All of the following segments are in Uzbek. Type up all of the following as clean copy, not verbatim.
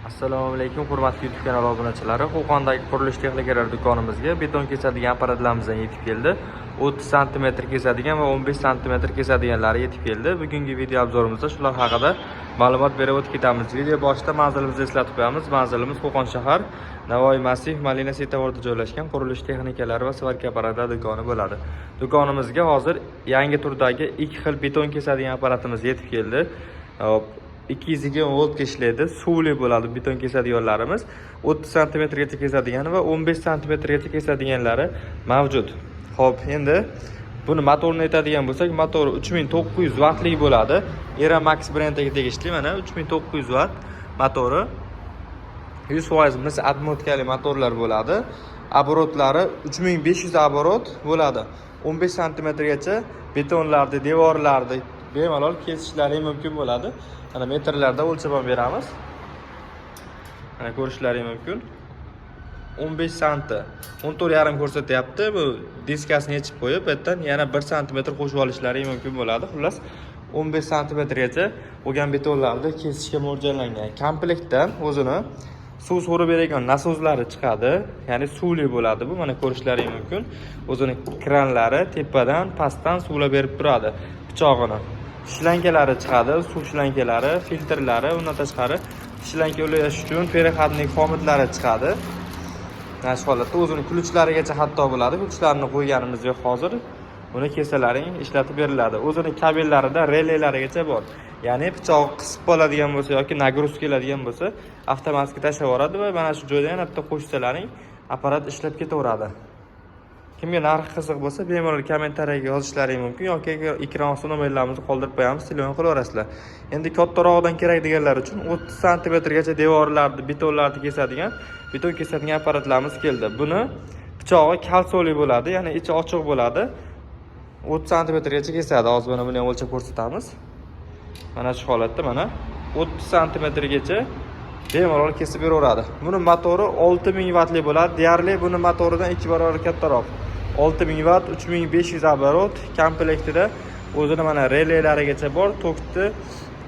Assalomu alaykum, hurmatli YouTube kanal obunachilari. Qo'qondagi qurilish texnikalari do'konimizga beton kesadigan apparatlarimizdan yetib keldi. 30 sm kesadigan va 15 sm kesadiganlari yetib keldi. Bugungi video обзор imizda shular haqida ma'lumot berib o'tib ketamiz. Video boshida manzilimizni eslatib qo'yamiz. Manzilimiz Qo'qon shahar, Navoiy massiv, Malina svetoforida joylashgan qurilish texnikalari va svarka apparatlar do'koni bo'ladi. Do'konimizga hozir yangi turdagi ikki xil beton kesadigan apparatimiz yetib keldi. Hop, 220 voltga ishlaydi, suvli bo'ladi beton kesadiganlarimiz. 30 santimetrgacha kesadigan va 15 santimetrgacha kesadiganlari mavjud. Ho'p, endi buni motorini aytadigan bo'lsak, motori 3900 vattlik bo'ladi. Era Max brendiga tegishli, mana 3900 vatt motori. 100% mis обмотка li motorlar bo'ladi. Оборот lari 3500 оборот bo'ladi. 15 santimetrgacha betonlarni, devorlarni bemalol kesishlari mumkin bo'ladi. Mana metrlarda o'lchab ham beramiz. Mana ko'rishlari mumkin. 15 santi. 14,5 ko'rsatyapti. Bu diskasini yechib qo'yib, bu yerdan yana 1 santimetr qo'shib olishlari mumkin bo'ladi. Xullas, 15 santimetrgacha bo'lgan betonlarni kesishga mo'ljallangan. Komplektda o'zini suv so'rib beradigan nasoslari chiqadi, ya'ni suvli bo'ladi bu, mana ko'rishlaring mumkin. O'zini kranlari tepadan, pastdan suvlab berib turadi pichog'ini. Shlankalari chiqadi, suv shlankalari, filtrlari, undan tashqari shlanka ulash uchun переходный хомут lari chiqadi. Mana shu holatda o'zini ключ larigacha hatto bo'ladi. Ключ larni qo'yganimiz yo'q hozir. Uni kesalaring ishlatib beriladi. O'zini kabellarida relelarigacha bor. Ya'ni pichoq qisib qoladigan bo'lsa yoki нагрузка keladigan bo'lsa, avtomatik tashlab yuboradi va mana shu joyda yana bitta qo'shsalaring, apparat ishlab ketaveradi. Kimga narxi qiziq bo'lsa, bemalol kommentariyaga yozishlaring mumkin yoki ekran ostida nomerlarimizni qoldirib qo'yamiz, telefon qilaverasizlar. Endi kattarog'idan kerak deganlar uchun 30 santimetrgacha devorlarni, betonlarni kesadigan, beton kesadigan apparatlarimiz keldi. Buni pichog'i кольцо li bo'ladi, ya'ni ichi ochiq bo'ladi. 30 santimetrgacha kesadi. Hozir mana buni ham o'lchab ko'rsatamiz. Mana shu holatda, mana 30 santimetrgacha bemalol kesib beraveradi. Buni motori 6000 vattli bo'ladi. Deyarli buni motoridan 2 barobar kattaroq. 6000 vatt, 3500 оборот, komplektida o'zini mana relelarigacha bor, tokni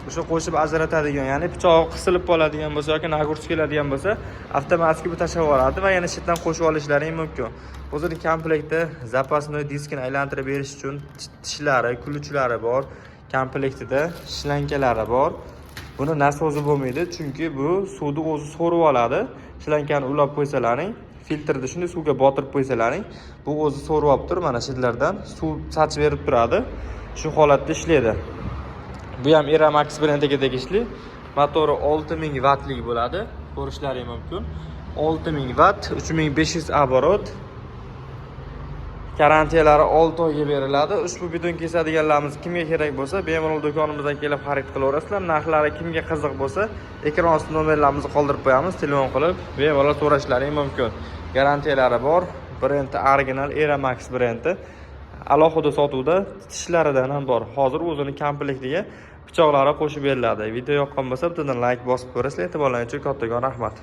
o'sha qo'shib ajratadigan, ya'ni pichog'i qisilib qoladigan bo'lsa yoki нагрузка keladigan bo'lsa, avtomatik bu tashlab yuboradi va yana chetdan qo'shib olishlari mumkin. O'zini komplektda запасной diskini aylantirib berish uchun tishlari, ключ lari bor. Komplektida shlankalari bor. Buni nasozi bo'lmaydi, chunki bu suvni o'zi so'rib oladi. Shlankani ulab qo'ysalaring, filtrni shunday suvga botirib qo'ysalaring, bu o'zi so'rib olib turib, mana chetlardan suv sachib berib turadi. Shu holatda ishlaydi. Bu ham Era Max brendiga tegishli. Motori 6000 vattlik bo'ladi. Ko'rishlaring mumkin. 6000 vatt, 3500 оборот. Garantiyalari 6 oyga beriladi. Ushbu beton kesadiganlarimiz kimga kerak bo'lsa, bemalol do'konimizdan kelib xarid qilaverasizlar. Narxlari kimga qiziq bo'lsa, ekran ostida nomerlarimizni qoldirib qo'yamiz. Telefon qilib bemalol so'rashlaring mumkin. Garantiyalari bor. Brendi original Era Max brendi. Alohida sotuvda tishlaridan ham bor. Hozir o'zini komplektiga pichoqlari qo'shib beriladi. Video yoqqan bo'lsa, bittadan like bosib ko'rasizlar. E'tiborlaringiz uchun kattakon rahmat.